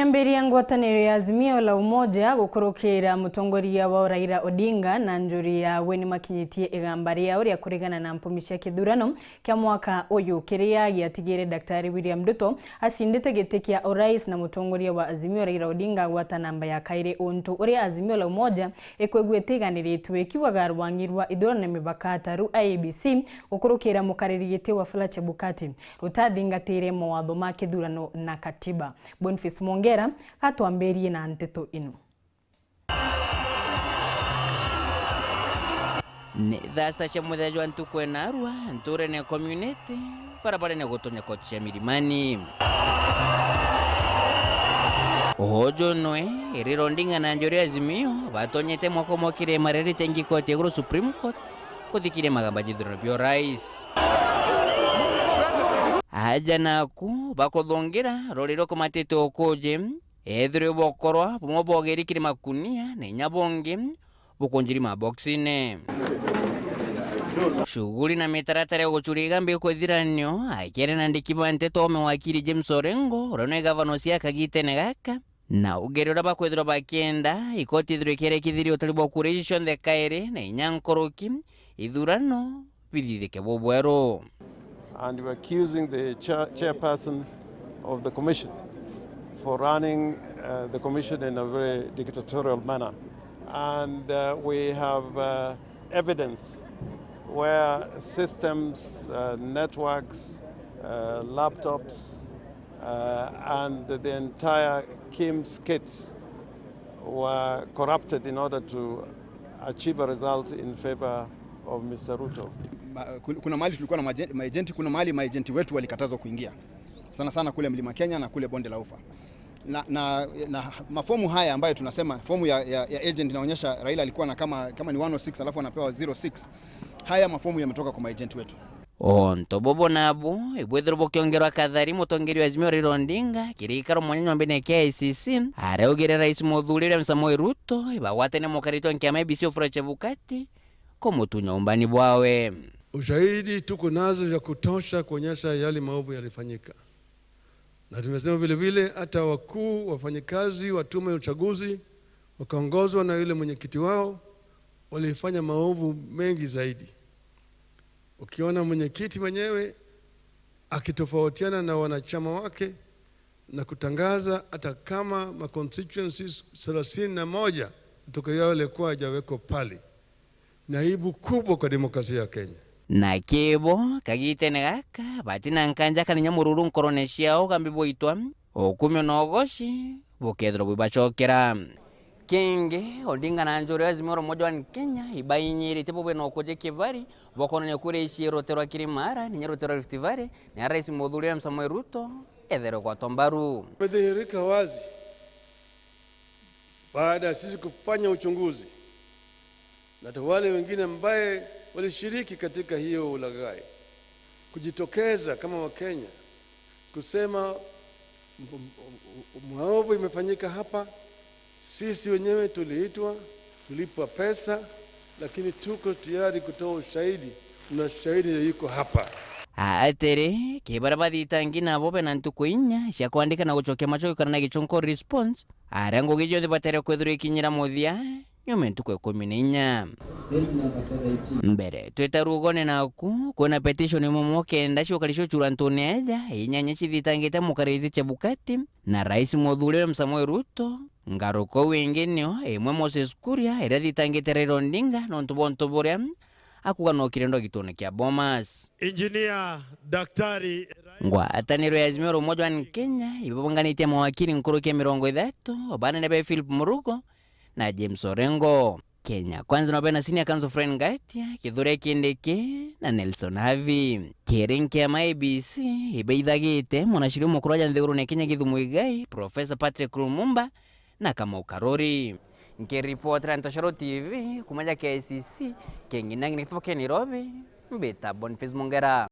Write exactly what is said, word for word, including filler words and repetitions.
Yambiria ngwataniro ya Azimio la Umoja gukurukira mutongoria wao Raila Odinga na njuri ya weni makinyitie igamba riao ria kuregana na mpumi cia kithurano kia mwaka uyu, kiria giatigire Daktari William Ruto acindite giti kia urais na mutongoria wa Azimio Raila Odinga agwata namba ya kairi, untu uria Azimio la Umoja ikwigua itiganiritwe ikiugaga rwangi rwa ithurano na mibaka ataru I E B C gukurukira mukariri giti Wafula Chebukati rutathingatire mawatho ma kithurano na katiba. Boniface Mwongera atwambirie na nteto ino. Ni thaa sita cia muthenya jwa ntuku enarua nturene community, barabarene gutonya koti cia Milimani. Uju nwe Raila Odinga na njuri ya Azimio batonyete mwako mokire marerite ngi koti ya iguru, Supreme Court, kuthikiria magamba ja ithurano bia urais. Aja naku bakuthungira rori rukumatite ukuji, ethirwe bokorwa bumwe bogeri kiri makunia na inya bungi bukunjiri maboxine. Shughuli na mitaratara ya gucuria igambi ikwithiranio, akiaria na andiki ba nteto, ome wakiri James Orengo, uria ni gavana ucio kagitene gaka, na ugere uria bakwithirwa bakienda ikoti ithirwe ikiaria kithiria utari bwa kura iji cionthe kairi na inya nkuruki, ithurano bithithike bubweru. And we're accusing the chair-, chairperson of the commission for running, uh, the commission in a very dictatorial manner. And, uh, we have, uh, evidence where systems, uh, networks, uh, laptops, uh, and the entire KIMS kits were corrupted in order to achieve a result in favor of Mister Ruto. Ma-, ku-, kuna mahali tulikuwa na maje-, maagent, kuna mahali maagent wetu walikatazwa kuingia. Sana sana kule Mlima Kenya na kule Bonde la Ufa. Na, na, na mafomu haya ambayo tunasema, fomu ya, ya, ya agent inaonyesha Raila alikuwa na kama, kama ni one oh six alafu anapewa zero six. Haya mafomu yametoka kwa maagent wetu. Onto bubu nabu ibwithirwe bukiongerwa kathari, mutongeria wa Azimio Raila Odinga kiri gikaro mwanya nyombene kia I C C, aria augire Rais Muthuri William Samoei Ruto ibagwatene mukarito nkiama I E B C Wafula Chebukati kumutunya umbani bwawe. Ushahidi tuko nazo ya kutosha kuonyesha yale maovu yalifanyika. Na tumesema vile vile hata wakuu wafanyikazi wa tume ya uchaguzi wakaongozwa na yule mwenyekiti wao walifanya maovu mengi zaidi. Ukiona mwenyekiti mwenyewe akitofautiana na wanachama wake na kutangaza hata kama ma constituencies thelathini na moja matokeo yao yalikuwa hayajawekwa pale. Ni aibu kubwa kwa demokrasia ya Kenya. Na kibo, kagitene gaka, bati na nkanja kana inya mururu nkorone ciao, gambi bwaitwa, ukumio na ugoci bukethirwa bwibacokera. Kingi, Odinga na njuri ya Azimio la Umoja One Kenya ibainyirite bo bena ukuji kibari, bokonania kuria ici rutere rwa Kirimara, ninya rutere rwa Rift Valley, na Rais Muthuri William Samoei Ruto ethere gwatwa mbaru. Imedhihirika wazi baada ya sisi kufanya uchunguzi na hata wale wengine ambaye walishiriki katika hiyo ulaghai kujitokeza kama Wakenya kusema m-, m-, m-, maovu imefanyika hapa, sisi wenyewe tuliitwa, tulipwa pesa, lakini tuko tayari kutoa ushahidi, na shahidi yuko hapa. Atiri, ki baria bathitangi nabo bena ntuku inya cia kwandika na gucokia macokio kana na gichunko response, aria ngugi cionthe batere kwithirwa ikinyira muthia nyuma ya ntuku ikumi na inya. Mbere, twita rugone naku, kwina petition imwe mwa kenda ciukari ciucura ntune eja, inyanya cithitangite mukariri Chebukati na Rais Muthuri William Samoei Ruto. Ngaruko wingi nio imwe Moses Kuria iria ithitangite Raila Odinga nontu bwa untu buria akuga no kirendo gitune kia Bomas. Engineer Daktari Ngwataniro ya Azimio la Umoja One Kenya ibabunganitie mawakiri nkuruki ya mirongo ithatu, banene be Philip Murugo na James Orengo. Kenya Kwanza no bena Senior Counsel Fred Ngatia, Kithure Kindiki na Nelson Havi. Kiri nkiama A B C ibaithagite mwanasheria mukuru aja nthigurune ya Kenya Githu Muigai, Professor Patrick Lumumba na Kamau Karuri. Nkiripotera Ntoshero T V kuma ja K I C C, Kingi Ndangi nikithiboke Nairobi, mbita Boniface Mongera.